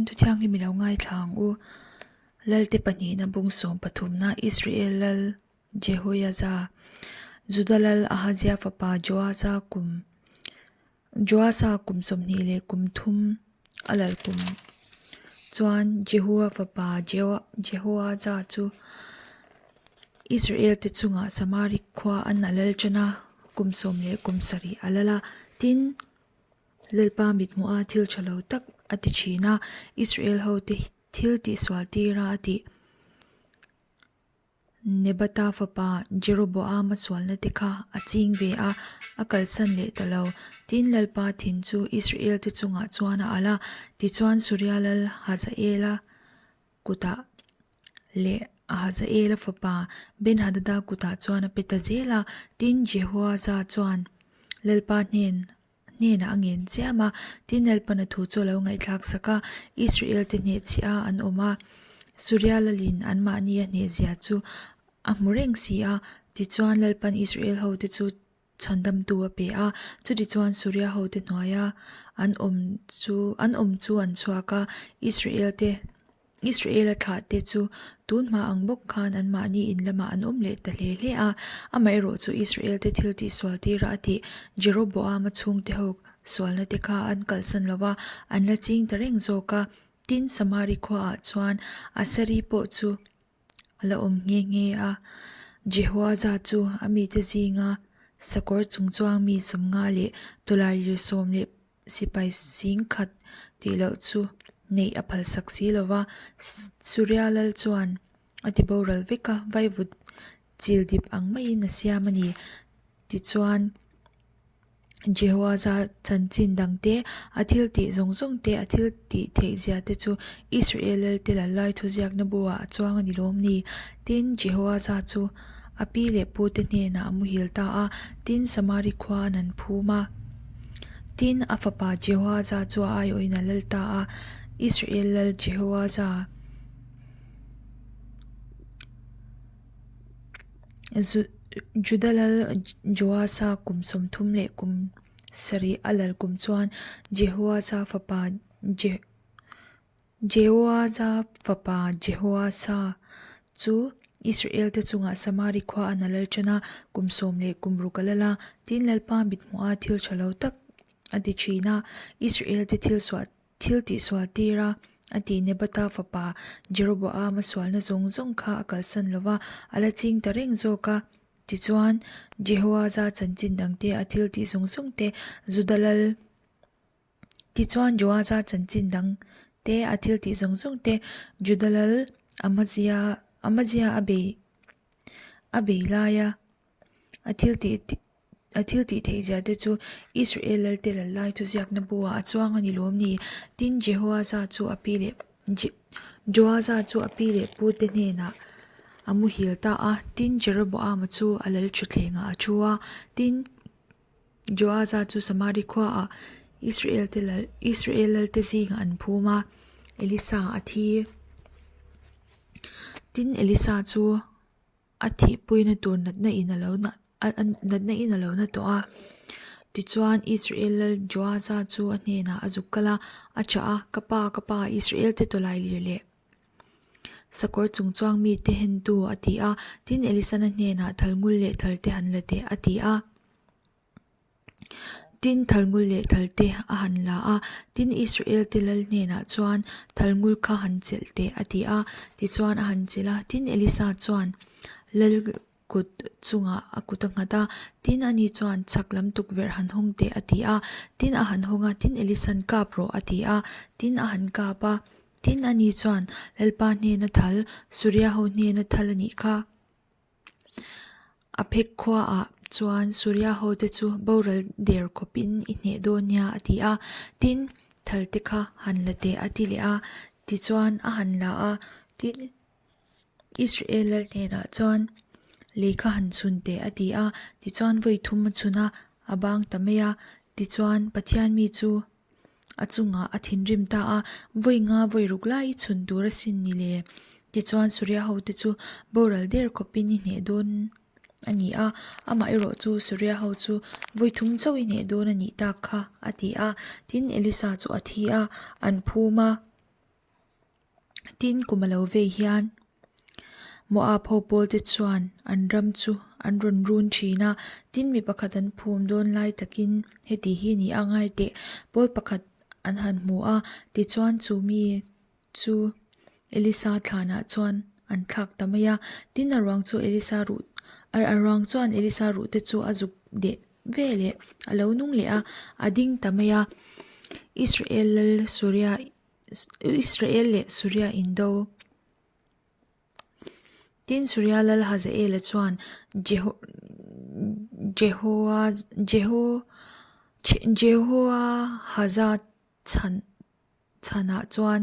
Thu thianghlim i lo ngaithla ang u. Lalte pahnihna bung sawmpathumna Israel lal Jehoiaza, Juda lal Ahazia fapa Joasa kum Joasa kum 20 leh kum thum a lal kum chuan Jehua fapa Jehoaza chu Israel te chungah Samari khua an a lal tan a, kum 17 a lal a. Tin, Lalpa mithmuha thil tha lo tak a ti thin a, Israel hote thil tihsual tira a tih. Nebata fapa Jeroboama sualna te kha a ching ve a, a kalsan leh ta lo. Tin, Lalpa thin chu Israel te chungah chuan a alh a, tichuan Suria lal Hazaela kutah leh Hazaela fapa Ben-hadada kutah chuan a pe ta zel a. Tin, Jehoaza chuan Lalpa hnen hnenah a ngen chiam a, tin Lalpana thu chu a lo ngaihthlak sak a, Israel te hnehchhiah a an awm a, Suria lalin anmahni a hnehzia chu a hmu reng si a, tichuan Lalpan Israel hote chu chhandamtu a pe a, chutichuan Suria hote hnuaia an awm chu an awm chu an chhuak a, Israel te Israel-a thlahte chu tun hma ang bawk khan anmahni in lamah an awm leh ta hle hle a. Amaherawh chu Israel-te thil tihsual tira a tih Jeroboam-a chhungte ho sualna te kha an kalsan lo va, an la ching ta reng zawk a. Tin, Samari khuaah chuan Asari pawh chu a la awm nghe nghe a. Jehoaza chu a mite zinga sakawr chungchuang mi 50 leh tawlailir sawm leh Sipai sing khat tih loh chu neih a phalsak si lo va, Surya Lal chuan a ti boral vek a, vaivut chil dip ang maiin a siam a ni. Tichuan, Jehoaza chanchin dang te, a thil tih zawng zawng te, a thil tih theih zia te chu Israel Lalte lal lai thuziakna buah a chuang a ni lawm ni? Tin, Jehoaza chu a pi leh pu te hnenah a muhil ta a, tin, Samari khua an an phum a. Tin, a fapa Jehoaza chu a aiawhin a lal ta a, Israel lal Jehoaza Juda lal Joasa kum 30 leh kum 7 a lal kum chuan Jehoaza fapa Jehoaza fapa Jehoasa chu Israel-te chungah Samari khua a na lal ṭan a, kum sawm leh kum ruk a lal a. Tin, Lalpa mithmuha thil ṭha lo tak a ti ṭhin a, Israel-te thil suah thil tihsual tir a, a ti Nebata fapa Jeroboama sualna zawng zawng kha a kalsan lo va, a la ching ta reng zawk a. Tichuan, Jehoaza chanchin dangte a thil tih zawng zawng te Juda lal Tichuan Joaza chanchin dang te, a thil tih zawng zawng te, Juda lal Amazia Amazia a bei a bei laia a thil tih a thil tih theih zia te chu Israel lal te lal lai thuziakna buah a chuang a ni lawm ni. Tin, Jehoaza chu a pi leh Joaza chu a pi leh pu te hnenah a muhil ta a, tin Jeroboama chu a lal thutthlengah a thu a, tin, Joaza chu Samari khuaah Israel-te lal Israel lalte zingah an phum a, Elisa a thi. Tin, Elisa chu a thihpuina tur natna in a lo na natna in a lo na tawh a. Tichuan, Israel lal Joaza chu a hnenah a zuk kal a, a chah a, Ka pa, ka pa, Israel-te tawlai lir leh. Sakawr chungchuang mite hentu a ti a, tin Elisana hnenah thalngul leh thalte han la teh a ti a. Tin thalngul leh thalte a han la a, tin Israel te lal hnenah chuan thalngul kha han chelh teh a ti a, tichuan a han chelh a, tin Elisa chuan lal kut chungah a kut a nghat a, tin ani chuan chhak lam tukverh han hawng teh a ti a, tin a han hawng a, tin Elisa'n kap rawh a ti a, tin a han kap a, tin ani chuan Lalpa hnena thal, Suria ho hnena thal a nih kha. A phek khuaah chuan Suria ho te chu boral der khawpin i hneh dawn nia a ti a, tin thal te kha han la teh a ti leh a, tichuan a han la a, tin Israel lal hnenah chuan lei kha han chhun teh a ti a, tichuan vawi thum a chhun a, a bang ta mai a, tichuan Pathian mi chu a chungah a thinrim ta a, vawi nga vawi ruk lai i chhun tur asin ni le, tichuan Suria hote chu boral der khawpin i hneh dawn a ni a, amah erawh chu Suria ho chu vawi thum chauh i hneh dawn a nih tak kha a ti a, tin Elisa chu a thi a, an phum a. Tin, kum a lo vei hian Moab ho pawlte chuan an ram chu an rawn run thin a. Tin, mi pakhat an phum dawn lai takin heti hi ni a ngai teh, pawl pakhat an han hmu a, tichuan chu mi chu Elisa thlanah chuan an thlak ta mai a. Tin, a ruang chu Elisa ruh a ruang chuan Elisa ruh te chu a zuk deh ve leh a lo nung leh a, a ding ta mai a. Israel lal Suria Israel leh Suria indo. Tin, Suria lal Hazaela chuan Jeho Jehoa Jeho Jehoahaza chhan chhanah chuan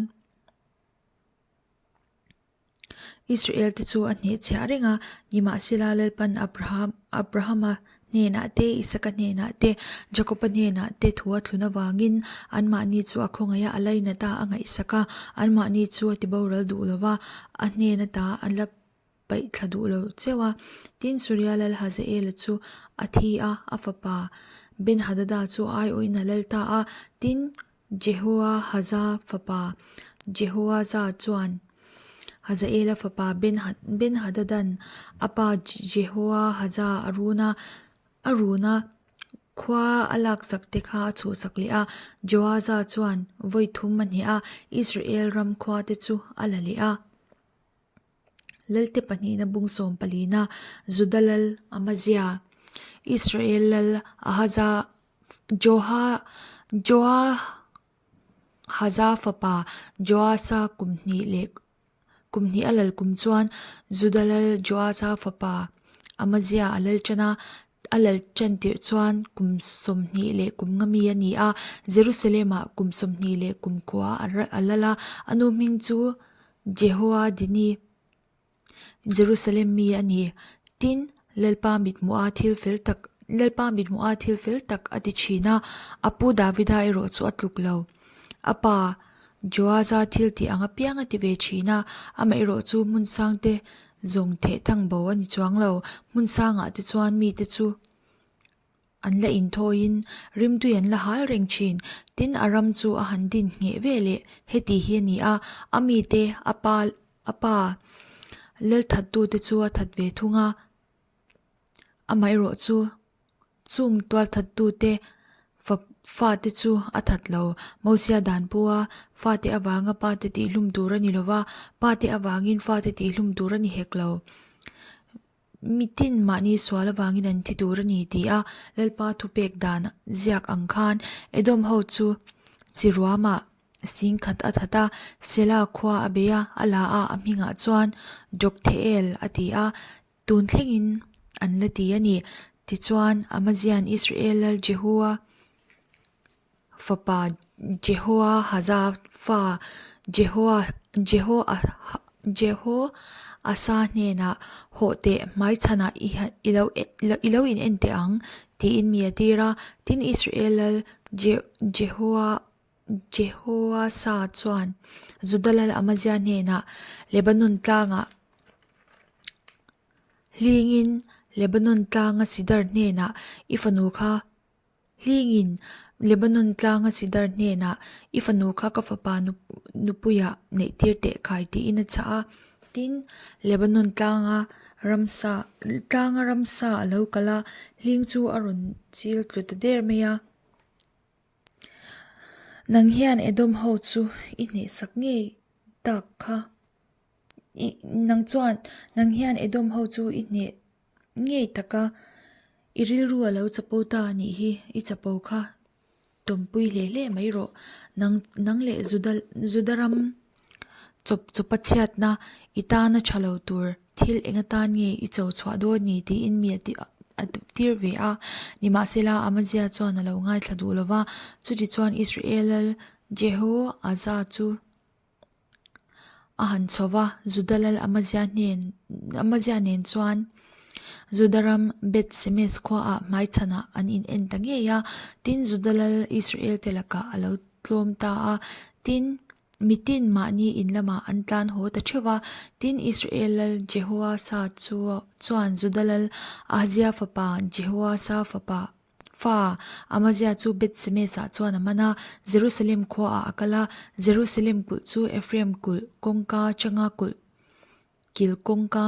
Israel te chu a hnehchhiah reng a, nimahsela Lalpan Abraham Abrahama hnenah te, Isaka hnenah te, Jakoba hnenah te thu a thlun avangin anmahni chu a khawngaih a, a lainat a, a ngaihsak a, anmahni chu a tiboral duh lo va, a hnen ata a la paih thla duh lo cheu a. Tin, Suria lal Hazaela chu a thi a, a fapa Ben-Hadada chu a aiawhin a lal ta a. Tin, Jehoahaza fapa Jehoaza chuan Hazaela fapa Ben-Hadadan a pa Jehoahaza a run a, a run a, khua a laksak te kha a chhuhsak leh a. Joaza chuan vawi thum a hneh a, Israel ram khua te chu a la leh a. Lalte pahnihna bung sawm palina Juda lal Amazia, Israel lal Ahaza Joha Joahaza fapa Joasa kum hnih leh kum hnih a lal kum chuan Juda lal Joasa fapa Amazia a lal tan a, a lal tan tirh chuan kum 20 leh kum nga mi a ni a, Jerusalem-ah kum 20 leh kum kua a lal a, a nu hming chu Jehoadini. Jerusalem mi a ni. Tin, Lalpa mithmuha thil fel tak Lalpa mithmuha thil fel tak a ti thin a, a pu Davida erawh chu a tluk lo. A pa Joaza thil tih ang apiang a ti ve thin a, amaherawh chu hmun sangte zawng theh thang bo a ni chuang lo. Hmun sangah te chuan mite chu An la inthawiin rimtui an la hal reng thin. Tin, a ram chu a han din ngheh ve leh heti hi a ni a, a mite, a pa, a pa lalthattute chu a that ve thung a, amaherawh chu chung tualthattute fa fate chu a that lo. Mosia dan pawha fate avanga pate tihhlum tur a ni lo va, pate avangin fate tihhlum tur a ni hek lo. Mitin mahni sual avangin an thi tur a ni ti a, Lalpa thupek dan ziak ang khan Edom ho chu chi ruamah singkhat a that a, Sela khua a bei a, a la a, a hmingah chuan Joktheel a ti a, tun thlengin an la ti a ni. Tichuan, Amazian Israel lal Jehua Fapa Jehoahaza fa Jehoasa hnenah, Hawh teh, hmaichhanah i lo i lo in en teh ang, tiin mi a tir a. Tin, Israel lal Jehoasa chuan Juda lal Amazia hnenah Lebanon tlangah hlingin Lebanon tlanga Sidar hnenah i fanu kha Hlingin Lebanon tlanga Sidar hnenah, I fanu kha ka fapa nupuiah neihtir teh khai tiin a chah a. Tin, Lebanon tlanga ramsa tlanga ramsa a lo kal a, hling chu a rawn chil tlu ta der mai a. Nang hian Edom ho chu i hnehsak ngei tak kha. Nang chuan nang hian Edom ho chu i hneh ngei taka i rilru a lo chapo ta a nih hi, i chapo kha tawmpui hle hle mai rawh. Nang nang leh Juda Juda ram chawp chawpa chhiatna i tana tha lo tur thil eng atan nge i cho chhuah dawn ni tiin mi a ti a tir ve a. Nimahsela Amazia chuan a lo ngaithla duh lo va, chutichuan Israel lal Jehoaza chu A han chho va, Juda lal Amazia hnen Amazia nen chuan Juda ram Beth Semes khuaah hmaichhanah an in en ta ngei a. Tin, Juda lal Israel te lakah a lo tlawm ta a. Tin, mitin mahni in lamah an tlan haw ta theuh va. Tin, Israel lal Jehoasa chu chuan Juda lal Ahazia fapa Jehoasa fapa. Fa Amazia chu Beth-semes-ah chuan a man a, Jerusalem khuaah a kal a. Jerusalem kulh chu Ephraim kulh kawngka changa kulh kil kawngka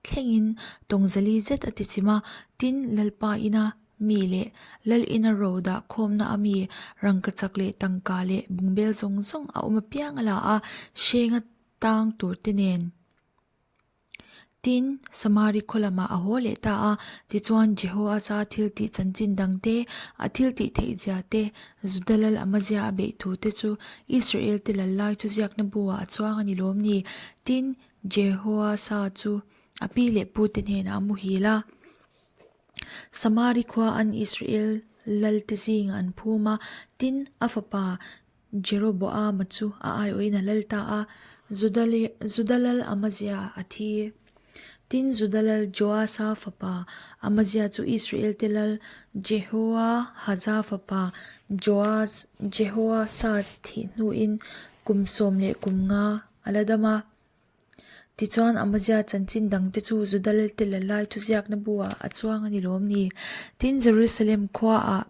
thlengin tawngzali zet a tichim a. Tin, Lalpa ina mi leh Lal ina ro dah khawmna a mi rangkachak leh tangka leh bungbel zawng zawng a awm apiang a la a, hrenga tang turte nen. Tin, Samari khaw lamah a haw leh ta a, tichuan Jehoasa thil tih chanchin dang te, a thil tih theih zia te, Juda lal Amazia a beih thu te chu Israel te lal lai chu ziakna bu ah a chuang a ni lawm ni? Tin, Jehoasa chu a pi leh pu te hnenah a muhil a. Samari khua an Israel lal te zingah an phum a, tin, a fapa Jeroboama chu a aiawhin a lal ta a, Juda lal Amazia a thi. Tin, Juda lal Joasa fapa Amazia chu Israel-te lal Jehoahaza fapa Jehoasa thih hnuin kum 19 a la dam a. Tichuan, Amazia chanchin dangte chu Juda lalte la lai chu ziakna bu-ah a chuang a ni lawm ni? Tin, Jerusalem khuaah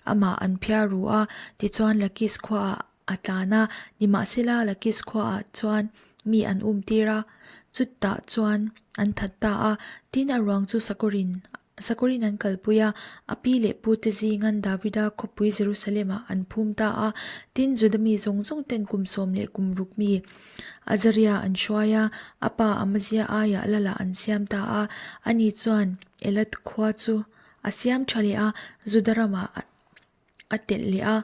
amah an phiar ru a, tichuan Lakis khuaah a tlan a, nimahsela Lakis khuaah chuan mi an umtir a, chutah chuan an that ta a. Tin, a ruang chu Sakawrin Sakawrin an kalpui a, a pi leh pute zingan Davida khawpui Jerusalem-ah an phum ta a. Tin, Juda mi zawng zawng ten kum 16 mi Azaria an hruai a, a pa Amazia aiah Lalah an siam ta a. Ani chuan Elath khua chu a siam tha leh a, Juda ramah a telh leh a.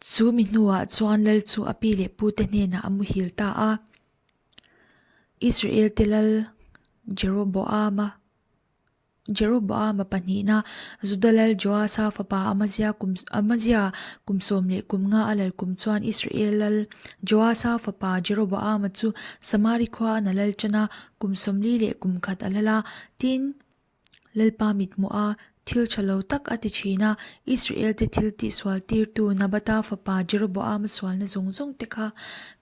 Chu mi hnuah chuan Lal chu a pi leh pute hnenah a muhil ta a. Israel te lal Jeroboama Jeroboama pahnihna Juda lal Joasa fapa Amazia kum Amazia kum 15 a lal kum chuan Israel lal Joasa fapa Jeroboama chu Samari khua an a lal tan a, kum 41 a lal a. Tin, Lalpa mithmuh a, thil tha lo tak a ti thin a, Israel-te thil tihsual tirtu Nabata fapa Jeroboama sualna zawng zawng te kha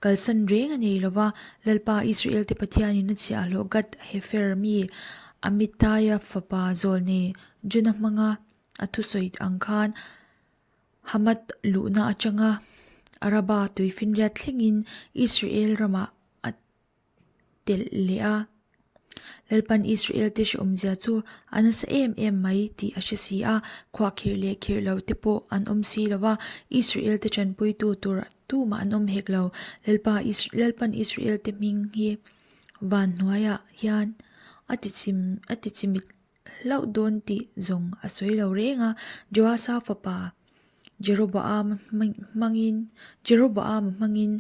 kalsan reng a nei lo va, Lalpa Israel-te Pathianin a chhiahhlawh Gad Hefer mi Amittaia fapa zawlnei Jona hmanga a thusawi ang khan Hamath luhna atanga Araba tuifinriat thlengin Israel ramah a telh leh a. Lalpan Israel-te hrehawmzia chu a nasa em em mai tih a hre si a, khuahkhirh leh khirh lo te pawh an awm si lo va, Israel-te tanpuitu tur tumah an awm hek lo. Lalpa Lalpan Israel-te hming hi van hnuaiah hian a tichim a tichimit hlauh dawn tih zawng a sawi lo reng a, Joasa fapa Jeroboama hmangin Jeroboama hmangin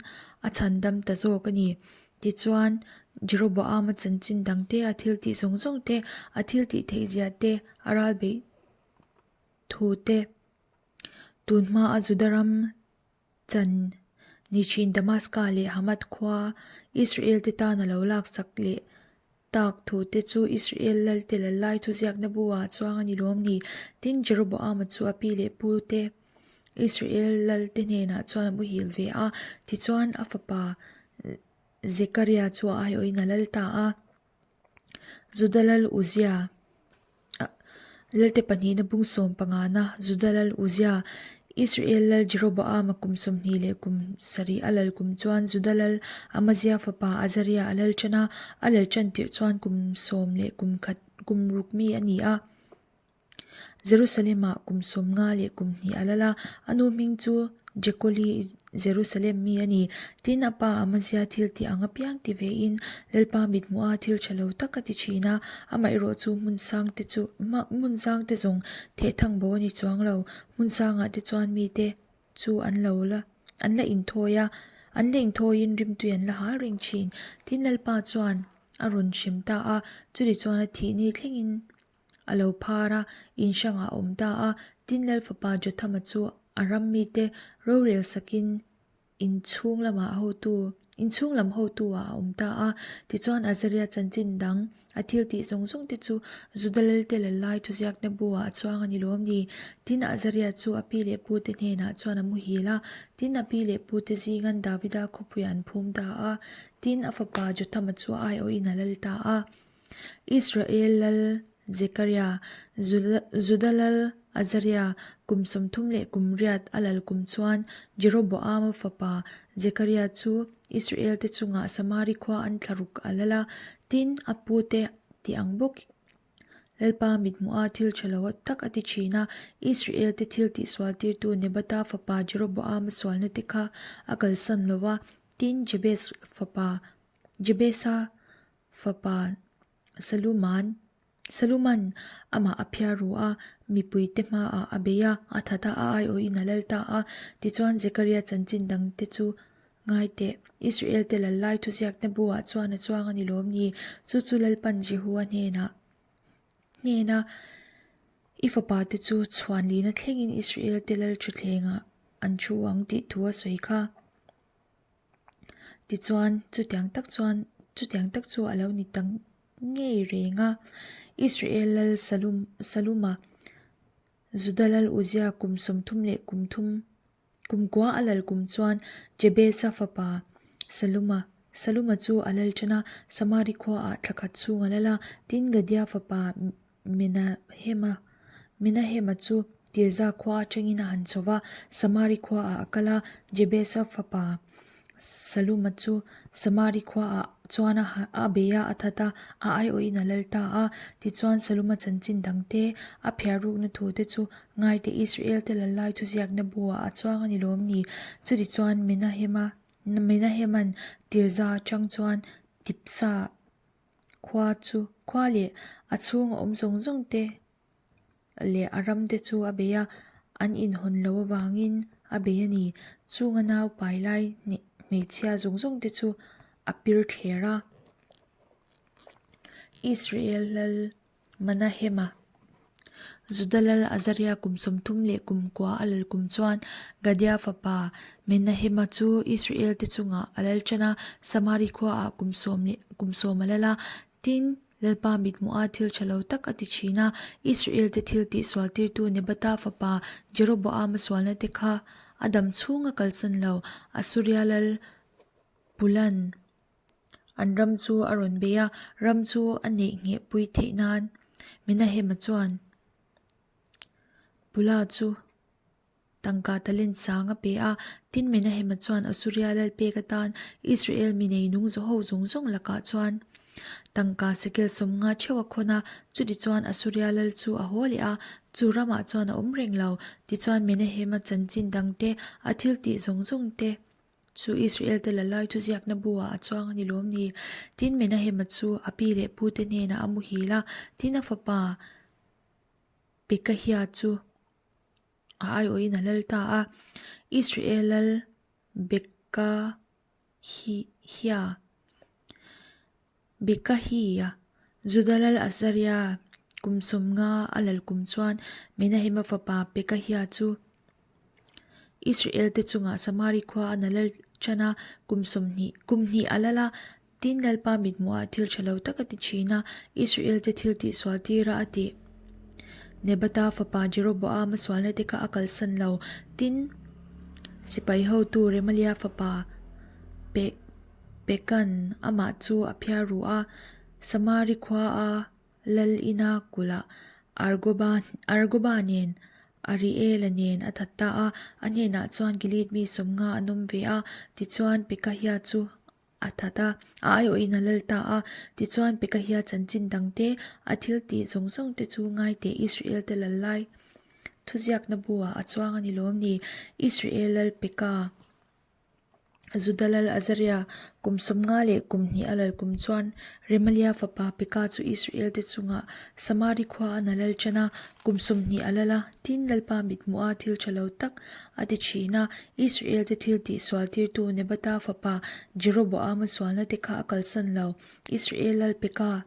a chhandam ta zawk a ni. Tichuan, Jeroboama chanchin dangte, a thil tih zawng zawng te, a thil tih theih zia te, a ral beih thu te, tun hmaa Juda ram Chan ni thin Damaska leh Hamath khua Israel-te tan a lo laksak leh tak thute chu Israel lalte lal lai thuziakna bu-ah chuang a ni lawm ni? Tin, Jeroboama chu a pi leh pute Israel lalte hnenah chuan a muhil ve a, tichuan a fapa Zekaria chu a aiawhin a lal ta a. Juda lal Uzia Lalte pahnihna bung sawm pangana Juda lal Uzia Israel lal Jeroboama kum 27 a lal kum chuan Juda lal Amazia fapa Azaria a lal tan a, a lal tan tirh chuan kum sawm leh kum khat kum ruk mi a ni a. Jerusalem-ah kum 52 a lal a, a nu hming chu Jekoli Jerusalem mi a ni. Tin, a pa Amazia thil tih ang apiang ti vein Lalpa mithmuha thil tha lo tak a ti thin a, amaherawh chu hmun sang te chu hmun sang te zawng thehthang bo a ni chuang lo. Hmun sangah te chuan mite chu an lo la an la inthawi a, an la inthawiin rimtui an la hal reng thin. Tin, Lalpa chuan a rawn hrem ta a, chutichuan a thih ni thlengin A lo phar a, in hrangah a awm ta a. Tin, Lal fapa Jothama chu a ram mite rorel sakin inchhung lamah hotu, inchhung lam hotu ah a awm ta a. Tichuan, Azaria chanchin dang, a thil tih zawng zawng te chu Juda lalte lal lai thuziakna bu ah a chuang a ni lawm ni? Tin, Azaria chu a pi leh pute hnenah chuan a muhil a. Tin, a pi leh pute zingan Davida khawpuiah an phum ta a. Tin, a fapa Jothama chu a aiawhin a lal ta a. Israel lal Zekaria, Juda lal Azaria, kum 30 leh kum riat a lal kum chuan Jeroboama fapa Zekaria chu Israel-te chungah Samari khua an thla ruk a lal a, tin, a pute tih ang bawk Lalpa mithmuha thil tha lo tak a ti thin a, Israel-te thil tihsual tirtu Nebata fapa Jeroboama sualna te kha a kalsan lo a, tin, Jabes fapa Jabesa fapa Saluman Saluman amah a phiar ru a, mipuite hmaah a bei a, a that a, a aiawhin a lal ta a. Tichuan Zekaria chanchin dangte chu ngai teh. Israel-te lal lai thuziakna buah chuan a chuang a ni lawm ni? Chu chu Lalpan Jehua hnenah hnena i fapate chu chhuan lina thlengin Israel-te lal thutthlengah an thu ang tih thu a sawi kha. Tichuan, chutiang tak chuan chutiang tak chu a lo ni ta ngei reng a. Israel lal Salum Saluma, Juda lal Uzia kum 30 leh kum thum kum kua a lal kum chuan Jebesa fapa Saluma Saluma chu a lal tan a, Samari khuaah thla khat chhung a lal a. Tin, Gadia fapa Menahema Menahema chu Tirza khua atangin a han chho va, Samari khuaah a kal a, Jebesa fapa Saluma chu Samari khuaah chuan a a bei a, a that a, a aiawhin a lal ta a. Tichuan Saluma chanchin dangte, a phiar rukna thute chu ngaite Israel-te lal lai thuziakna buah a chuang a ni lawm ni? Chutichuan Menahema Menaheman Tirza atang chuan Tipsa Khua chu khua leh a chhung a awm zawng zawng te leh a ram te chu a bei a, an inhawn loh avangin a bei a ni. Chunga nau pai lai hmeichhia zawng zawng te chu a pir thler a. Israel lal Manahema, Juda lal Azaria kum 30 leh kum kua a lal kum chuan Gadia fapa Menahema chu Israel te chungah a lal tan a, Samari khuaah kum sawm leh kum sawm a lal a. Tin, Lalpa mithmuha thil tha lo tak a ti thin a, Israel te thil tihsual tirtu Nebata fapa Jeroboama sualna te kha a dam chhung a kalsan lo, Asuria lal Pulan An ram chu a rawn bei a, ram chu a neih ngheh pui theih nan Menahema chuan Pula chu tangka talent sang a pe a. Tin, Menahema chuan Asuria lal pek atan Israel mi nei nung zawh ho zawng zawng lakah chuan tangka sekel 50 theuh a khawn a. Chutichuan Asuria lal chu a haw leh a, chu ramah chuan a awm reng lo. Tichuan Menahema chanchin dangte, a thiltih zawng zawng te, Chu Israel-te la lai chu ziakna bu-ah a chuang a ni lawm ni? Tin, Menahema chu a pi leh pute hnenah a muhil a, tin a fapa Pekahia chu a aiawhin a lal ta a. Israel lal Bekahia Bekahia, Juda lal Azaria kum 50 a lal kum chuan Menahema fapa Pekahia chu Israel-te chungah Samari khua a na lal tan a, kum 20 kum hnih a lal a, tin Lalpa mithmuhah thil tha lo tak a ti thin a, Israel-te thil tihsual tira a tih. Nebata fapa Jeroboama sualna te kha a kalsan lo, tin sipai hotu Remalia fapa Pe Pekan amah chu a phiar ru a, Samari khuaa lal ina kulhah Argoba Argoba nen Ariela nen a that ta a, a hnenah chuan Gilead mi 50 an awm ve a, tichuan Pekahia chu a that a, a aiawhin a lal ta a. Tichuan Pekahia chanchin dangte, a thil tih zawng zawng te chu ngaiteh Israel te lal lai thuziakna buah a chuang a ni lawm ni? Israel lal Peka. Juda lal Azaria kum 50 leh kum hnih a lal kum chuan Remalia fapa Peka chu Israel te chungah Samari khua a na lal tan a, kum 20 a lal a. Tin, Lalpa mithmuha thil tha lo tak a ti thin a, Israel te thil tihsual tirtu Nebata fapa Jeroboama sualna te kha a kalsan lo. Israel lal Peka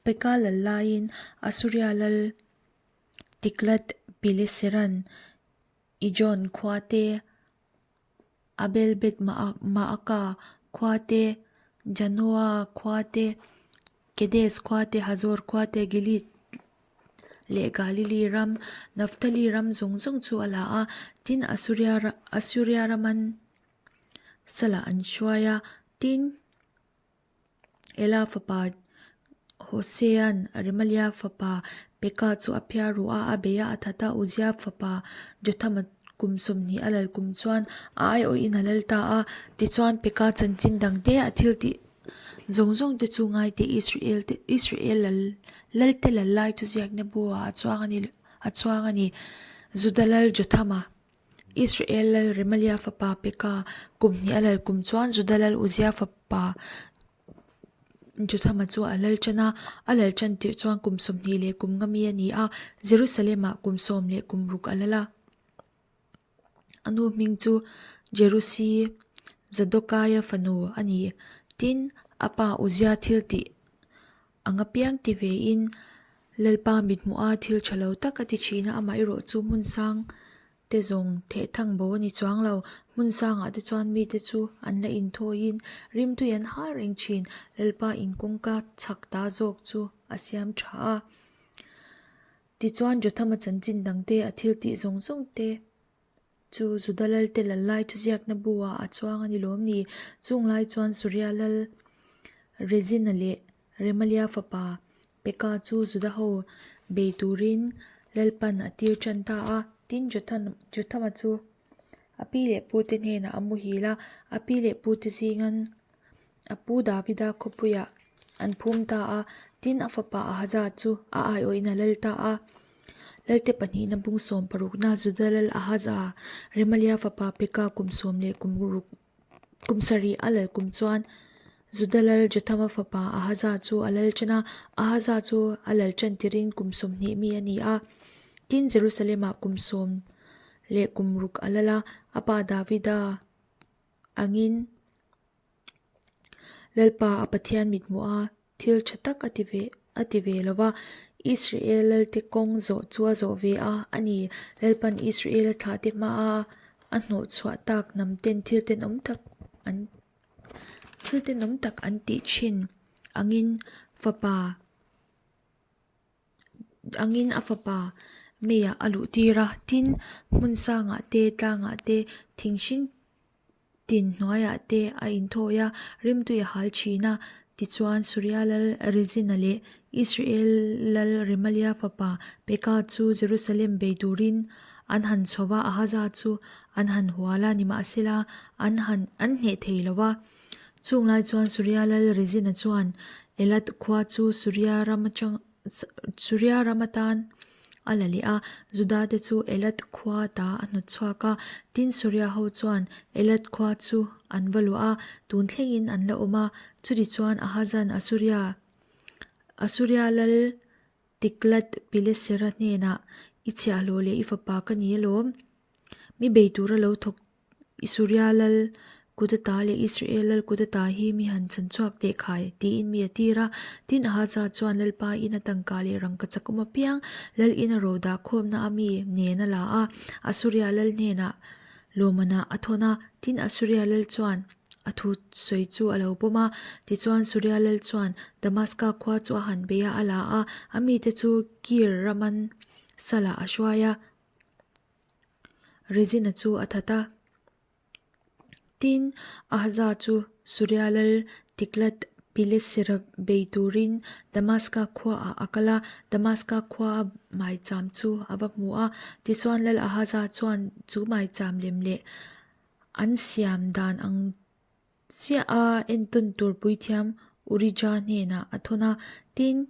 Peka lal laiin Asuria lal Tiglath-Pileseran Ijon khua te, Abel Beth Maaka khua te, Janoa khua te, Kedes khua te, Hazor khua te, Gilead leh Galili ram, Naphtali ram zawng zawng chu a la a. Tin, Asuria Asuria raman salah an hruai a. Tin, Ela fapa. Hosea'n Remalia fapa Peka chu a phiar ruh a, a bei a, a that a, Uzia fapa Jothama kum 20 a lal kum chuan a aiawhin a lal ta a. Tichuan Peka chanchin dangte a thil tih zawng zawng te chu ngaite Israel te Israel lal lalte lal lai chu ziakna bu ah a chuang a ni a chuang a ni. Juda lal Jothama Israel lal Remalia fapa Peka kum hnih a lal kum chuan Juda lal Uzia fapa Jothama chu a lal tan a, a lal tan tirh chuan kum 20 leh kum nga mi a ni a, Jerusalem-ah kum sawm leh kum ruk a lal a. A nu hming chu Jerusi, Zadokaia fanu a ni. Tin, a pa Uzia thil tih ang apiang ti vein Lalpa mithmuha thil tha lo tak a ti thin a, amaherawh chu hmun sang te zawng theh thang bo a ni chuang lo. Hmun sangah te chuan mite chu an la inthawiin rimtui an hal reng thin. Lalpa in kawngka chhak ta zawk chu a siam tha a. Tichuan Jothama chanchin dangte a thil tih zawng zawng te chu Juda lalte lal lai thu ziakna bu ah a chuang a ni lawm ni? Chung lai chuan Suria lal Rezina leh Remalia fapa Peka chu Juda ho bei turin Lalpan a tir tan ta a. Tin, Jothama chu a pi leh pute hnenah a muhil a, a pi leh pute zingan a pu Davida khawpuiah an phum ta a. Tin, a fapa Ahaza chu a aiawhin a lal ta a. Lalte pahnihna bung sawm parukna Juda lal Ahaza, Remalia fapa Peka kum sawm leh kum ruk Kum sarih a lal kum chuan Juda lal Jothama fapa Ahaza chu a lal tan a, Ahaza chu a lal tan tirin kum 20 mi a ni a. Tin, Jerusalem-ah kum sawm leh kum ruk a lal a, a pa Davida angin Lalpa a Pathian mithmuh a thil tha tak a ti ve a ti ve lo va, Israel lalte kawng zawh chu a zawh ve a, a ni. Lalpan Israel a thlahte hmaa a hnawh chhuah tak hnam ten thil tenawm tak an thil tenawm tak an tih thin angin fapa angin a fapa meiah a luh tir a, tin hmun sangah te tlangah te thing hring Tin hnuaiah te a inthawi a, rimtui a hal thin a. Tichuan, Suria lal Rezina leh Israel lal Remalia fapa Peka chu Jerusalem bei turin an han chho va, Ahaza chu an han hual a, nimahsela an han an hneh thei lo va. Chung lai chuan Suria lal Rezina chuan Elath khua chu Suria ram atang Suria ram atan a la leh a, Juda te chu Elath khua ta a hnawt chhuak a. Tin, Suria ho chuan Elath khua chu an va luah a, tun thlengin an la awm a. Chuti chuan Ahazan Asuria Asuria lal Tiglath-Pilesera hnenah, I chhiahhlawh leh i fapa ka ni alawm, mi bei tura lo thawk Suria lal kut ata leh Israel lal kut ata hi mi han chan chhuak teh khai, tiin mi a tir a. Tin, Ahaza chuan Lalpa in a tangka leh rangka chakawm apiang lal in a ro dah khawmna a mi nen a la a, Asuria lal hnenah lawmmanah a thawn a. Tin, Asuria lal chuan a thu sawi chu a lo pawm a. Tichuan, Suria lal chuan Damaska khua chu a han bei a, a la a, a mite chu Kir raman salah a hruai a. Rezina chu a that a. Tin, Ahaza chu Suria lal Tiglath-Pilesera bei turin Damaska khuaah a kal a, Damaska khuaa maicham chu a va hmu a. Tichuan lal Ahaza chuan chu maicham lem leh an siam dan ang Chiah a entawn tur puithiam Urija hnenah a thawn a, tin,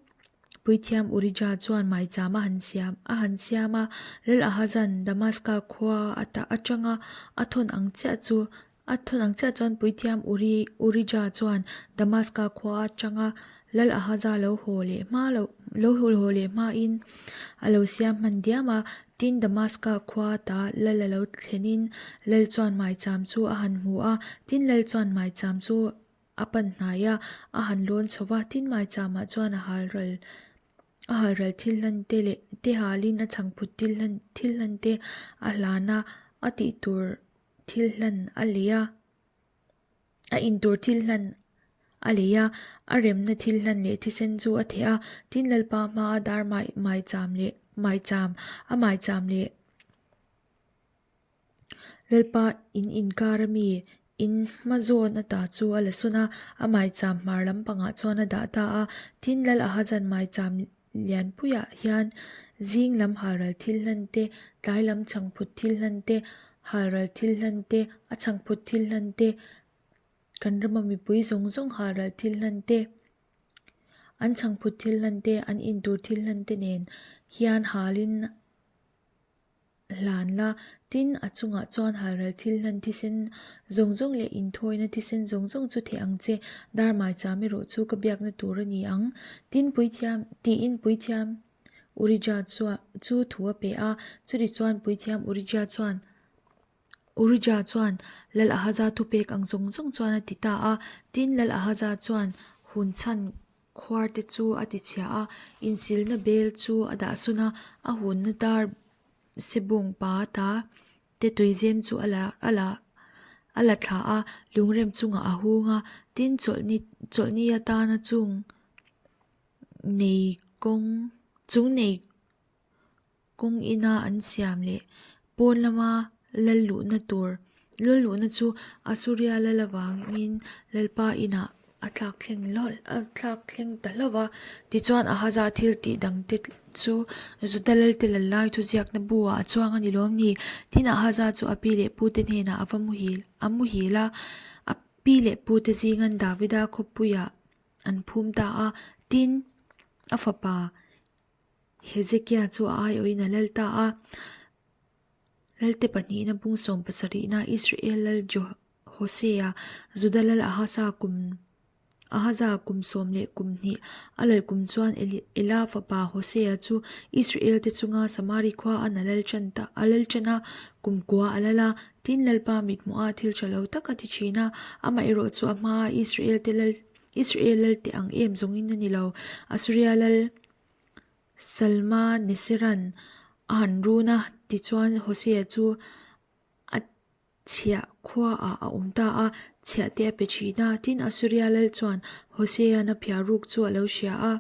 puithiam Urija chuan maicham a han siam a han siam a, Lal Ahazan Damaska khua ata atanga a thawn ang chiah chu a thawn ang chiah chuan puithiam Uri Urija chuan Damaska khua atanga Lal Ahaza lo haw leh hma lo lo haw leh hmain a lo siam hman diam a, tin Damaska khua ta Lal a lo thlenin Lal chuan maicham chu a han hmu a, tin Lal chuan maicham chu a pan hnai a, a han lawn chho va, tin maichamah chuan a hal ral a hal ral thil hlan te leh te halin a chhangphut thil hlan thil hlan te a hlan a, a tih tur thil hlan a lei a. A intur thil hlan a lei a, a remna thil hlan leh thisen chu a theh a, tin Lalpa hmaa dar maicham leh maicham a maicham leh Lalpa in inkar ami. In hma zawn ata chu a la sawn a, a maicham hmar lampangah chuan a dah ta a. Tin, Lal Ahazan maicham lianpuiah hian zing lam halral thil hlan te, tlai lam chhangphut thil hlan te, halral thil hlan te, a chhangphut thil hlan te, kan rama mipui zawng zawng halral thil hlan te, an chhangphut thil hlan te, an intur thil hlan te nen hian halin hlan la, tin, a chungah chuan halral thil hlan thisen zawng zawng leh inthawina thisen zawng zawng chu theh ang che, dar maicham erawh chu ka biakna tur a ni ang. Tin, puithiam, tiin puithiam Urija chua chu thu a pe a, chutichuan puithiam Urija chuan Urija chuan Lal Ahaza thupek ang zawng zawng chuan a ti ta a, tin, Lal Ahaza chuan hun chhan Khuar te chu a ti chhia a, insilna bel chu a dah sawn a, a hunna dar sebawng pa ta te tuizem chu a la a la a la thla a, lungrem chungah a hung a, tin chawlhni chawlhni atana chung nei kawng chung nei kawng ina an siam leh pawn lama lal luhna tur lal luhna chu Asuria lal avangin Lalpa inah a thlak thleng hlawlh a thlak thleng ta hlauh va. Tichuan Ahaza thil tih dang te chu Juda lalte lal lai thuziakna bu ah a chuang a ni lawm ni? Tin Ahaza chu a pi leh pu te hnenah a va muhil a muhil a, a pi leh pu te zingan Davida khawpuiah an phum ta a, tin a fapa Hezekia chu a aiawhin a lal ta a, Lalte pahnihna bung sawmpasarihna Israel lal Hosea, Juda lal Ahasa kum Ahaza kum sawm leh kum hnih a lal kum chuan Ela fapa Hosea chu Israel te chunga Samari khua an a lal tan ta a lal tan a, kum kua a lal a, tin Lalpa mithmuha thil tha lo tak a ti thin a, amaherawh chu a hmaa Israel te lal Israel lal teh ang em zawngin a ni lo. Asuria lal Salma Neseran a han run a, tichuan Hosea chu a chhiah khuaah a awm ta a, chhiah te a pe thin a. Tin, Asuria lal chuan Hosea'n a phiar ruk chu a lo hria a.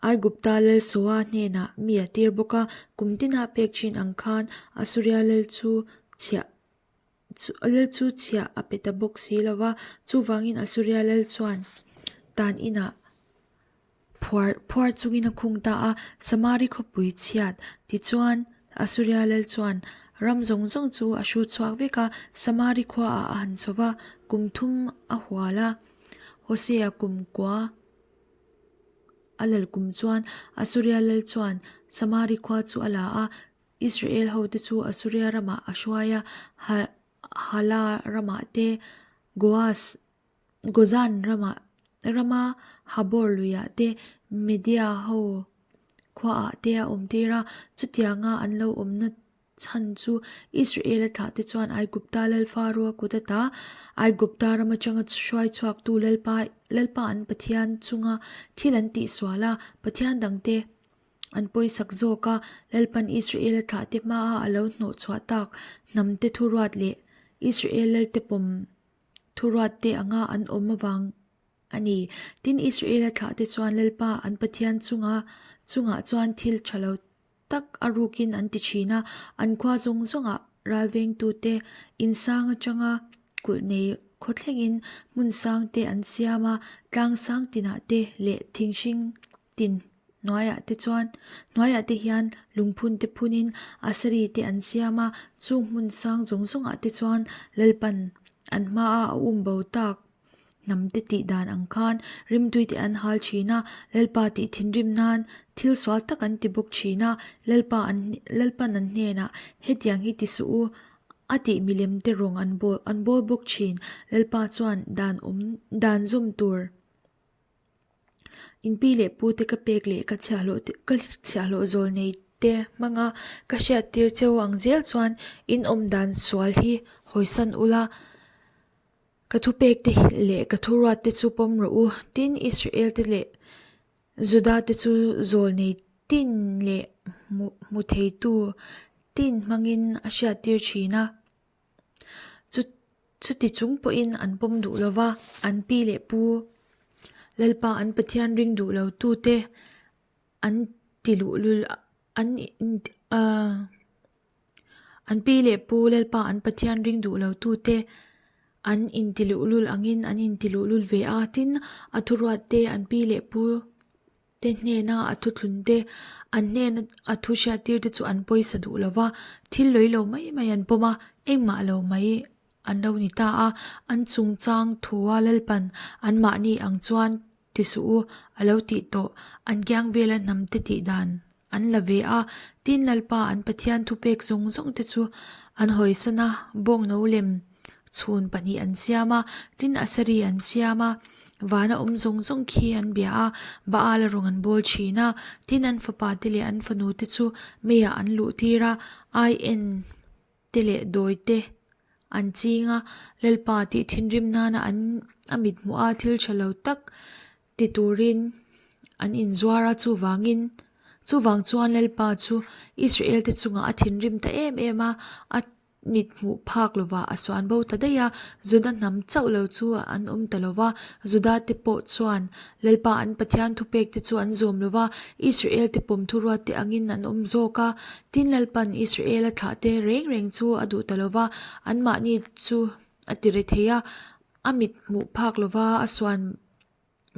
Aigupta lal Soa hnenah mi a tir bawk a, kum tina pek thin ang khan Asuria lal chu chhiah Lal chu chhiah a pe ta bawk si lo va, chuvangin Asuria lal chuan tan inah phuar phuar chungin a khung ta a, Samari khawpui chhiat. Tichuan, Asuria lal chuan ram zawng zawng chu a hru chhuak vek a, Samari khuaah a han chho va, kum thum a hual a, Hosea kum kua a lal kum chuan Asuria lal chuan Samari khua chu a la a, Israel hote chu Asuria ramah a hruai a, Hala ramah te, Goaz, Gozan ramah, rama Habor luiah te, Media ho khuaah te a awmtir a. Chutianga an lo awmna chhan chu Israel-a thlahte chuan Aigupta lal Faroa kut ata Aigupta ram atanga hruai chhuaktu Lalpa, Lalpa an Pathian chunga thil an tihsual a, Pathian dangte An pawisak zawk a, Lalpan Israel-a thlahte hmaa a lo hnawh chhuah tak hnamte thuruat leh Israel lalte pawm thuruatte anga an awm avang a ni. Tin, Israel-a thlahte chuan Lalpa an Pathian chunga chungah chuan thil tha lo tak a rukin an ti thin a, an khua zawng zawngah ralvengtute insang atanga kulh nei khawthlengin hmun sangte an siam a, tlang sang tinah te leh thinghring tin hnuaiah te chuan hnuaiah te hian lungphun te phunin asari te an siam a, chung hmun sang zawng zawngah te chuan Lalpan an hmaa a um bo tak hnam te tih dan ang khan rimtui te an hal thin a, Lalpa tih thinrim nan thil sual tak an ti bawk thin a, Lalpa an Lalpan an hnenah hetiang hi ti suh u a tih milem te rawng an bawl an bawl bawk thin, Lalpa chuan dan awm dan zawm tur. In pi leh pu te ka pek leh ka chhiahhlawh te ka chhiahhlawh zawl nei te hmanga ka hriat tir cheu ang zel chuan in awm dan sual hi hawisan ula ka thupek te leh ka thuruat te chu pawm rawh u. Tin, Israel te leh Juda te chu zawl nei tin leh hmu hmu theitu tin hmangin a hriat tir thin a. Chu chuti chung pawhin an pawm duh lo va, an pi leh pu Lalpa an Pathian ring duh lo tute an ti luhlul an ahh. An pi leh pu Lalpa an Pathian ring duh lo tute an intiluhlul angin an intiluhlul ve a, tin, a thuruat te an pi leh pu te hnena a thuthlun te, an hnena a thu hriattir te chu an pawisa duh lo va, thil lawi lo mai mai an pawm a, engmah lo mai an lo ni ta a, an chungchang thua Lalpan anmahni ang chuan ti suh u, a lo tih tawh, an kiang vela hnam te tih dan an la ve a, tin Lalpa an Pathian thupek zawng zawng te chu an hawisan a, bawngno lem chhun pahnih an siam a, tin Asari an siam a, vana awm zawng zawng khi an bia a, Baal a rawng an bawl thin a, tin an fapa te leh an fanu te chu meiah an luh tir a, ai en te leh dawi te an ching a, Lalpa tih thinrim nana an a mit hmuh a thil tha lo tak ti turin an inzuar a, chuvangin chuvang chuan Lalpa chu Israel te chungah a thinrim ta em em a, a mit hmuh phak lovah a suan bo ta daih a, Juda hnam chauh lo chu an awm ta lo va, Juda te pawh chuan Lalpa an Pathian thupek te chu an zawm lo va, Israel te pawm thuruat te angin an awm zawk a. Tin Lalpan Israel a thlah te reng reng chu a duh ta lo va, anmahni chu a ti re thei a, a mit hmuh phak lo va a suan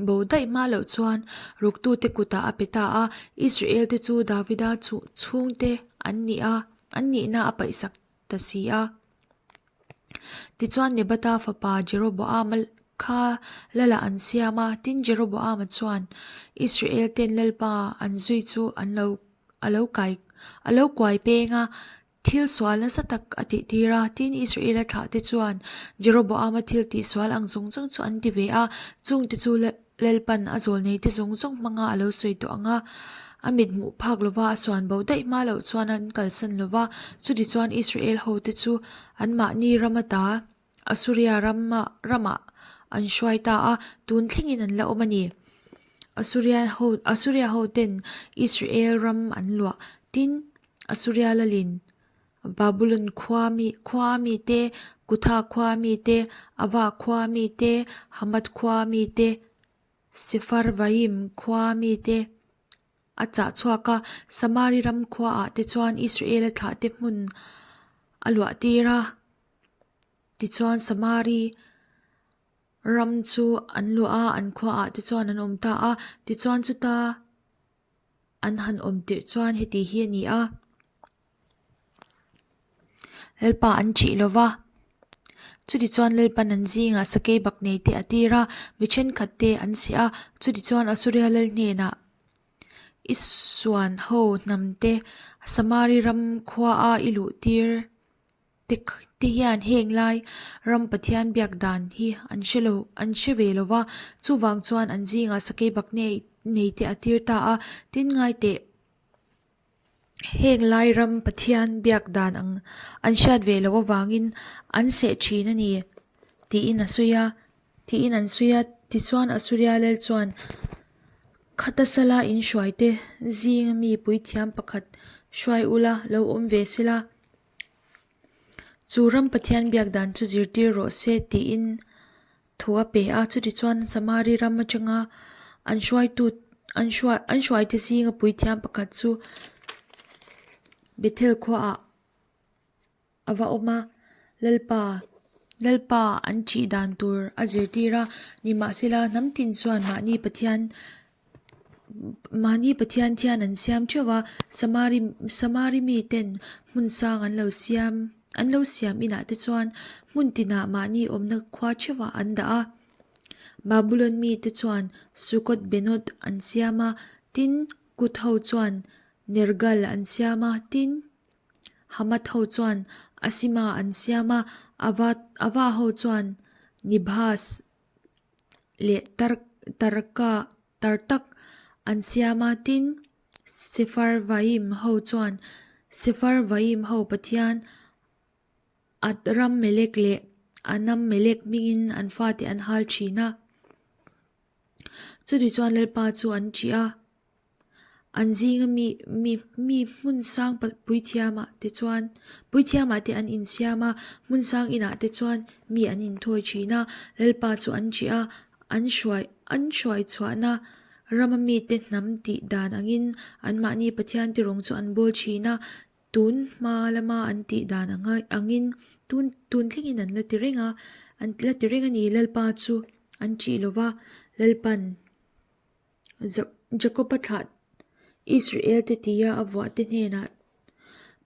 bo daih hma loh chuan ruktute kutah a pe ta a, Israel te chu Davida chhungte an nih a, an nihna a paihsak ta si a. Tichuan Nebata fapa Jeroboama kha Lala an siam a, tin Jeroboama chuan Israel ten Lalpa an zui chu an lo a lo kai a lo kuai peng a, thil sual nasa tak a tih tir a, tin Israel-a thlah te chuan Jeroboama thil tih sual ang zawng zawng chu an ti ve a, chungte chu Lalpan a zawl nei te zawng zawng hmanga a lo sawi tawh ang a, a mit hmuh phak lova a suan bo daih hma loh chuan an kalsan lova, chutichuan Israel ho te chu anmahni ram ata Asuria rama ramah an hruai ta a, tun thlengin an la awm a ni. Asuria ho Asuria ho ten Israel ram an luah tin Asuria lalin Babulon khua mi khua mi te, Kutha khua mi te, Ava khua mi te, Hamath khua mi te, Sepharvaim khua mi te a chah chhuak a, Samari ram khuaah te chuan Israel-a thlahte hmun a luah tir a. Tichuan Samari ram chu an luah a, an khuaah te chuan an awm ta a. Tichuan chuta an han awm tirh chuan heti hi a ni a, Lalpa an ṭih lo va, chutichuan Lalpan an zingah sakei bak nei te a tir a, mi ṭhenkhat te an seh a, chutichuan Asuria lal hnenah i suan ho hnam te Samari ram khuaa i luh tir te te hian heng lai ram Pathian biak dan hi an hre lo an hre ve lo va, chuvang chuan an zingah sakei bak nei nei te a tir ta a, tin ngai teh heng lai ram Pathian biak dan ang an hriat ve loh avangin an seh thin a ni tiin a sawi a tiin an sawi a, tichuan Asuria lal chuan khata sala inhruai te zinga mi puithiam pakhat hruai ula lo awm ve sela. Chu ram Pathian biak dan chu zirtir rawh se tiin thu a pe a, chutichuan Samari ram atanga an hruaitu an hruai an hruaite zinga puithiam pakhat chu Bethel khuaah a va awm a, Lalpa Lalpa an ṭih dan tur a zirtir a, nimahsela hnam tin chuan mahni Pathian Mahni Pathian thian an siam theuh a, Samari Samari miten hmun sang an lo siam an lo siam inah te chuan hmun tinah mahni awmna khua theuhah an dah a. Babulon mite chuan Sukkot Benoth an siam a, tin Kut ho chuan Nergal an siam a, tin Hamath ho chuan Asima an siam a, Ava Ava ho chuan Nibhaz leh tar tarka tar tak an siam a, tin Sepharvaim ho chuan Sepharvaim ho pathian Adrammelek leh Anammelek hmingin an fate an hal thin a. Chutichuan Lalpa chu an ṭih a. An zinga mi mi mi hmun sang puithiamah te chuan puithiamah te an insiam a, hmun sang inah te chuan mi an inthawi thin a, Lalpa chu an ṭih a, an hruai an hruai chhuahna rama mite hnam tih dan angin anmahni Pathian te rawng chu an bawl thin a. Tun hma lama an tih dan angin tun tun thlengin an la ti reng a, an la ti reng a ni. Lalpa chu an ṭih lo va, Lalpan Jakob-a thlah Israel te tia a vuah te hnenah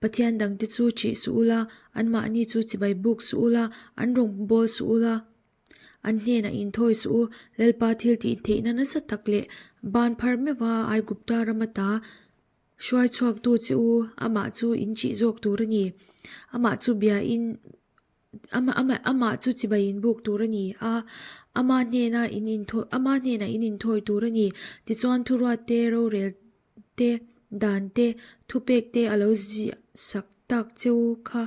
Pathian dangte chu ṭih suh ula, anmahni chu chibai buk suh ula, an rawn bawl suh ula, an hnenah inthawi suh u. Lalpa thil tih theihna nasa tak leh ban phar meuha Aigupta rama ta hruai chhuaktu che u, amah chu in ṭih zawk tur a ni. Amah chu biain Amah chu chibai in buk tur a ni a, ama hnena in inthawi ama hnenah in inthawi tur a ni. Tichuan thuruat te, rorel te, dan te, thupek te a lo ziah sak tak cheu kha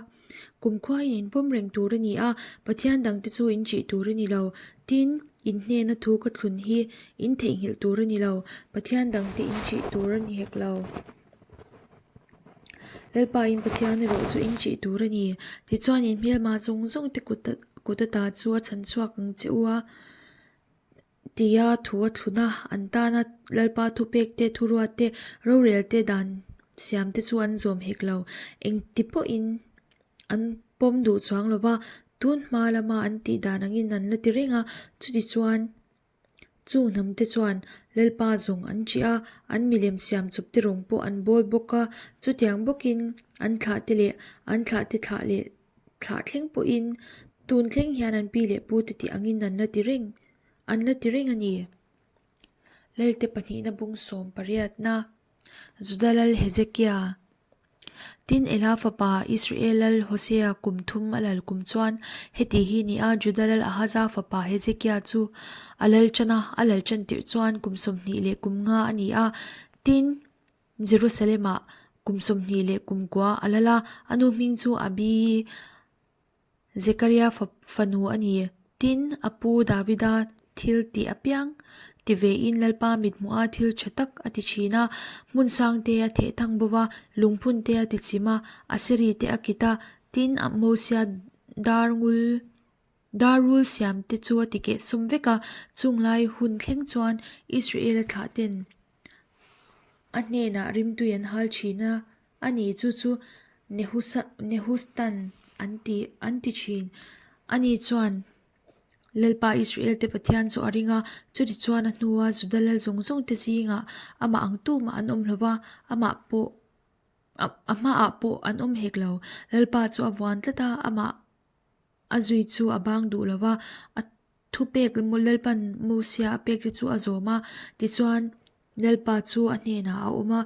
kumkhua in inpawm reng tur a ni a, Pathian dangte chu in ṭih tur a ni lo. Tin, in hnena thu ka thlun hi in theihnghilh tur a ni lo, Pathian dangte in ṭih tur a ni hek lo. Lalpa in Pathian erawh chu in ṭih tur a ni. Tichuan in hmelma zawng zawng te kut kut ata chu a chhan chhuak ang che u a tia thu a thlun a, an tana Lalpa thupek te, thuruat te, rorel te dan siam te chu an zawm hek lo. Engti pawhin an pawm duh chuang lo va, tun hma lama an tih dan angin an la ti reng a, chutichuan Chung hnamte chuan Lalpa zawng an ṭih a, an milem siam chawpte rawng pawh an bawl bawk a, chutiang bawkin an thlahte leh an thlahte thlah leh thlah thleng pawhin tun thleng hian an pi leh pute tih angin an la ti reng an la ti reng a ni. Lalte pahnihna bung sawm pariatna. Juda lal Hezekia. Tin, Ela fapa Israel lal Hosea kum thum a lal kum chuan heti hi ni a, Juda lal Ahaza fapa Hezekia chu a lal tan a, a lal tan tirh chuan kum 20 leh kum nga a ni a. Tin, Jerusalem-ah kum 20 leh kum kua a lal a, a nu hming chu Abi. Zekaria fanu a ni. Tin, a pu Davida thil tih apiang ti vein Lalpa mithmuha thil tha tak a ti thin a, hmun sang te a theh thang bo va, lungphun te a ti chim a, Aseri te a kit a, tin, Mosia dar ngul dar rul siam te chu a ti keh sum vek a, chung lai hun thleng chuan Israel-a thlah ten a hnenah rimtui an hal thin a. A ni chu chu Nehustan an ti an ti thin. Ani chuan Lalpa Israel te Pathian chu a ring a, chuti chuan a hnua Juda lal zawng zawng te zingah amah ang tumah an awm lo va, amah pawh a hmaah pawh an awm hek lo. Lalpa chu a vuan tlat a, amah a zui chu a bang duh lo va, a Thupek Lalpan Mosia a pek te chu a zawm a, tichuan Lalpa chu a hnenah a awm a,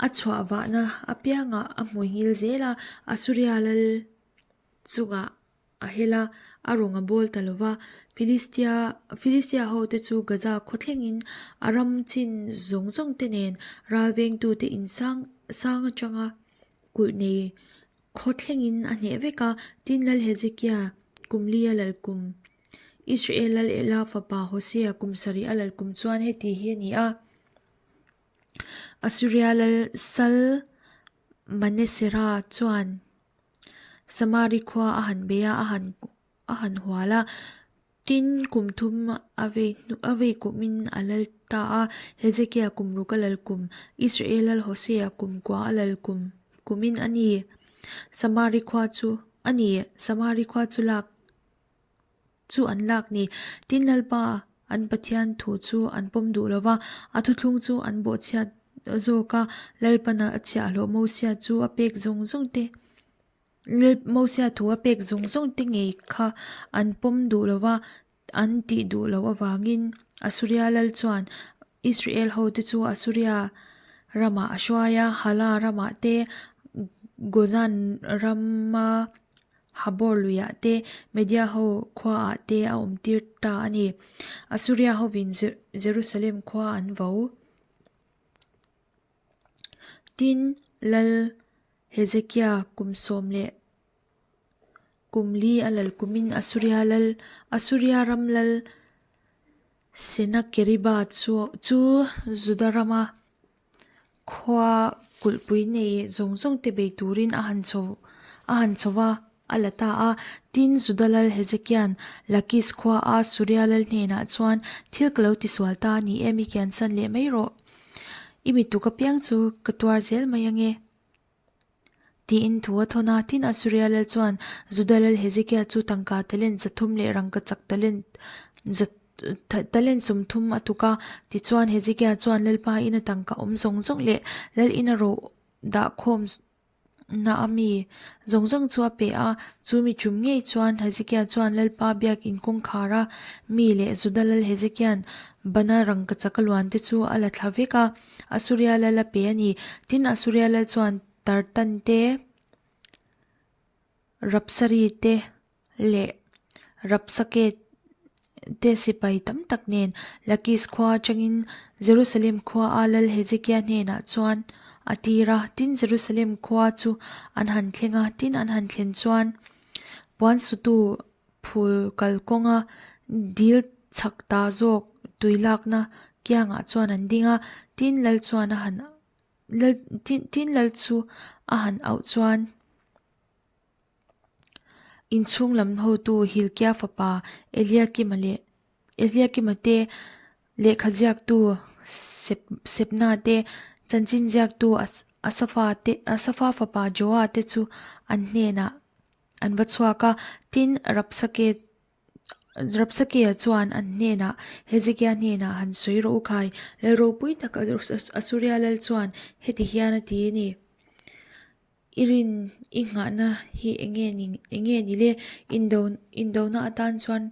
a chhuah vahna apiangah a hmui ngil zel a, Asuria lal chungah a hel a, a rawng a bawl ta lo va. Filistia Filistia hote chu Gaza khaw thlengin a ram chin zawng zawng te nen ralvengtute in sang sang atanga kulh nei Khaw thlengin a hneh vek a, tin Lal Hezekia kum li a lal kum, Israel lal Ela fapa Hosea kum sarih a lal kum chuan heti hi a ni a, Assuria lal Sal-manesera chuan Samari khua a han bei a, a han a han hual a, tin kum thum a vei hnu a vei kumin a lal ta a, Hezekia kum ruk a lal kum, Israel lal Hosea kum kua a lal kum kumin a ni. Samari khua chu a ni, Samari khua chu lak chu an lak ni. Tin Lalpa an Pathian thu chu an pawm duh lo va, a thuthlung chu an bawhchhiat zawk a, Lalpana a chhiahhlawh Mosia chu a pek zawng zawng te. Mosia thu a pek zawng zawng te ngei kha an pawm duh lo va, an tih duh loh avangin Asuria lal chuan Israel hote chu Asuria ramah a hruai a, Hala ramah te, Gozan rama Habor luiah te, Media ho khuaah te a awmtir ta a ni. Asuria hovin Jerusalem khua an vo. Tin, lal Hezekia kum sawm leh kum li a lal kumin Asuria lal Asuria ram lal Senakeriba chu chu Juda rama khua kulhpui nei zawng zawng te bei turin a han chho a han chho va a la ta a. Tin, Juda lal Hezekia'n Lakis khua a Suria lal hnenah chuan thil ka lo tisual ta a ni e, mi kiansan leh mai rawh. I mituk apiang chu ka tuar zel mai ange. Tiin thu a thawn a. Tin, Asuria lal chuan Juda lal Hezekia chu tangka talent 300 leh rangkachak talent za talent 30 a tuk a. Tichuan, Hezekia chuan Lalpa ina tangka awm zawng zawng leh lal ina ro dah khawm na a mi zawng zawng chu a pe a. Chu mi tum ngei chuan Hezekia chuan Lalpa biakin kawngkhar a mi leh Juda lal Hezekia'n bana rangkachak a luan te chu a la thla vek a, Asuria lal a pe a ni. Tin, Asuria lal chuan Tartan te, Rapsari te leh Rapsake te sipai tam tak nen Lakis khua atangin Jerusalem khua a lal Hezekia hnenah chuan a tir a. Tin, Jerusalem khua chu an han thleng a, tin an han thlen chuan puan sutu phul kalkawnga dil chhak ta zawk tui lakna kiangah chuan an ding a. Tin, lal chuan a han Lal tin lal chu a han auh chuan inchhung lam hotu Hilkia fapa Eliakima leh Eliakima te lehkha ziaktu Sebna te chanchin ziaktu Asafa te Asafa fapa Joa te chu an hnenah an va chhuak a. Tin, Rabsake Rabsakea chuan an hnenah, Hezekia hnenah han sawi rawh u khai, lal ropui tak Asuria lal chuan heti hian a ti a ni, I rin i nghahna hi enge ni enge ni le? Indo indona atan chuan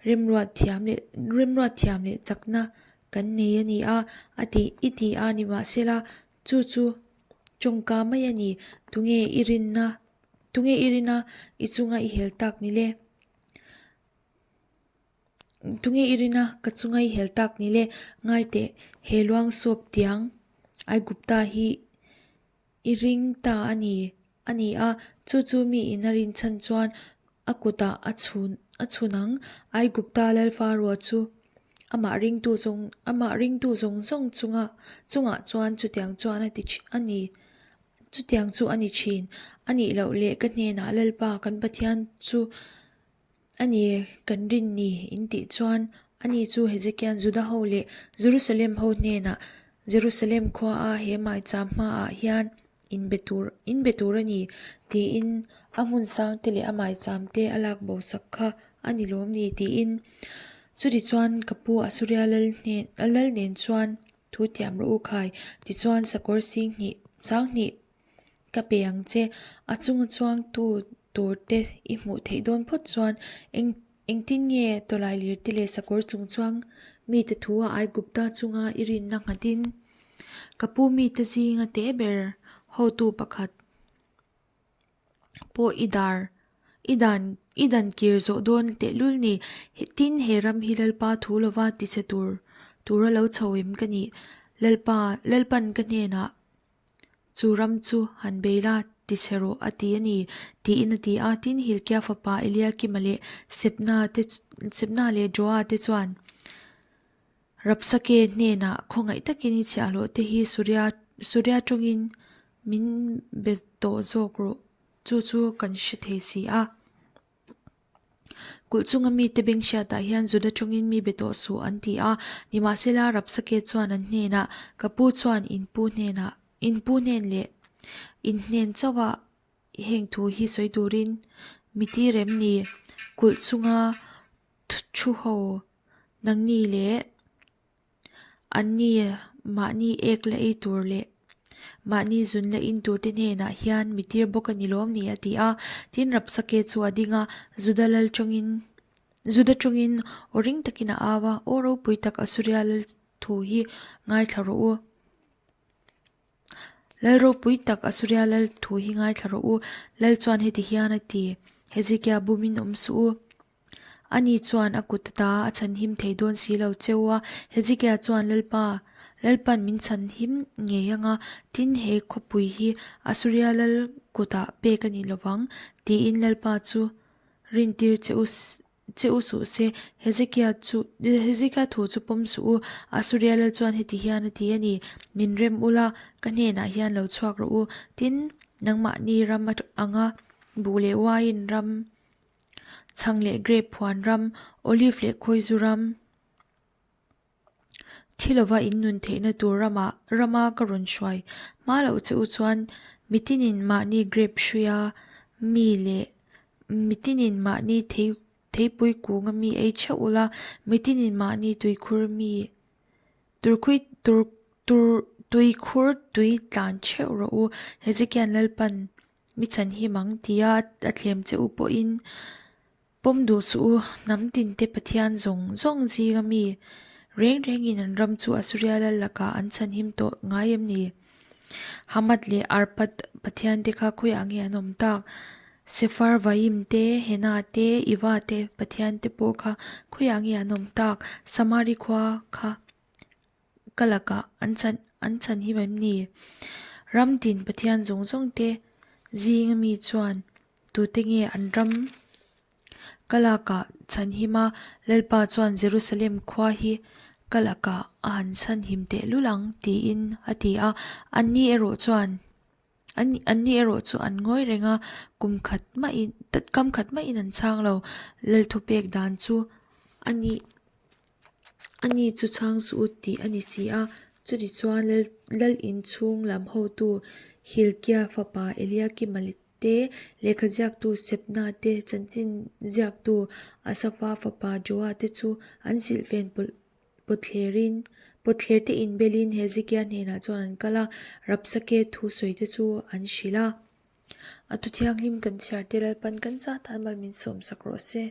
remruat thiam leh remruat thiam leh chakna kan nei a ni a, a ti i ti a nimahsela chu chu tawngka mai a ni, tunge i rinna tunge i rina i chunga i hel tak ni le? Tunge i rin a, ka chunga i hel tak ni le, ngai teh, he luang sawp tiang Aigupta hi i ring ta a ni, a ni a, chu chu mi in a rin chhan chuan a kutah a chhun a chhun ang, Aigupta lal Faroa chu amah ringtu zawng amah ringtu zawng zawng chunga chungah chuan chutiang chuan a ti a ni. Chutiang chu a ni thin. A nih loh leh ka hnenah Lalpa kan Pathian chu a ni kan rin ni in tih chuan ani chu Hezekia'n Juda ho leh Jerusalem ho hnenah Jerusalem khuaa he maicham hmaah hian inbe tur inbe tur a ni tiin a hmun sangte leh a maicham te a lak bo sak kha a ni lawm ni tiin chutichuan ka pu Asuria lal hnen lal nen chuan Thu tiam rawh u khai, tichuan sakawr sing hnih, sang hnih ka pe ang che, a chunga chuangtu tur te i hmuh theih dawn phawt chuan eng engtin nge tawlai lir te leh sakawr chung chuang mite thu a Aigupta chunga i rinna nghatin ka pu mite zinga teh ber hotu pakhat pawh i dar i dan i dan kir zawh dawn tehlul ni. Tin, he ram hi Lalpa thu lova tichhe tur tura lo chho em ka nih? Lalpa, Lalpan ka hnenah chu ram chu han bei la, tichhe rawh a ti a ni, tiin a ti a. Tin, Hilkia fapa Eliakima leh Sebna te Sebna leh Joa te chuan Rabsake hnenah khawngaih takin i chhiahhlawh te hi Suria Suria tawngin Min be tawh zawk rawh, chu chu kan hre thei si a. Kulh chunga mite beng hriatah hian Juda tawngin mi be tawh suh an ti a. Nimahsela, Rabsake chuan an hnenah, Ka pu chuan in pu hnenah, in pu hnen leh in hnen chauha heng thu hi sawi turin mi ti rem ni? Kulh chunga thu ho nangni leh Anni mahni ek la ei tur leh mahni zun la in tur te hnenah hian mi tir bawk a ni lawm ni a ti a. Tin, Rabsake chu a ding a, Juda lal tawngin Juda tawngin aw ring takin a au a, Aw ropui tak Asuria lal thu hi ngaithla rawh u. Lal ropui tak Asuria lal thu hi ngaithla rawh u. Lal chuan heti hian a ti, Hezekia bumin awm suh u. Ani chuan a kut ata a chhanhim thei dawn si lo che u a. Hezekia chuan Lalpa, Lalpan min chhanhim ngei anga, tin he khawpui hi Asuria lal kutah pek a ni lovang, tiin Lalpa chu rintir che u Che u suh se, Hezekia chu Hezekia thu chu pawm suh u. Asuria lal chuan heti hian a ti a ni, Min rem ula, ka hnenah hian lo chhuak rawh u. Tin, nangmahni ram anga buh leh uaiin ram, chhang leh grape phuan ram, olive leh khawizu ram, Thi lova in nun theihna tur ramah rama ka rawn hruai hma loh che u chuan Mitinin mahni grep hruia mi leh mitinin mahni thei theipui kunga mi ei theuh ula, mitinin mahni tuikhur mi turkhui tur tur tuikhur tui tlan theuh rawh u. Hezekia'n Lalpan mi chhanhim ang tia a thlem che u pawhin Pawm duh suh u, hnam tinte Pathian zawng zawng zinga mi reng rengin an ram chu Assuria lal lakah an chhanhim tawh ngai em ni? Hamath leh Arpad pathiante kha khawiah nge an awm tak? Sepharvaim te, Hena te, Iva te pathiante pawh kha khawiah nge an awm tak? Samari khua kha ka lakah an chhan an chhanhim em ni? Ram tin Pathian zawng zawng te zinga mi chuan tute nge an ram ka lakah chhanhim a, Lalpa chuan Jerusalem khua hi ka lakah a han chhanhim tehlul ang tiin a ti a. Anni erawh chuan Anni erawh chu an ngawi reng a, kum khat mahin kam khat mahin an chhang lo. Lal thupek dan chu a nih Ani chu chhang suh u tih a ni si a. Chutichuan Lal inchhung lam hotu Hilkia fapa Eliakima te, lehkha ziaktu Sebna te, chanchin ziaktu Asafa fapa Joa te chu an silhfen pawtthlerin pawtthler te inbelin Hezekia hnenah chuan an kal a, Rabsake thu sawi te chu an hrilh a. A thu thianghlim kan chhiar te Lalpan kan zat ah mal min sawmsak rawh se.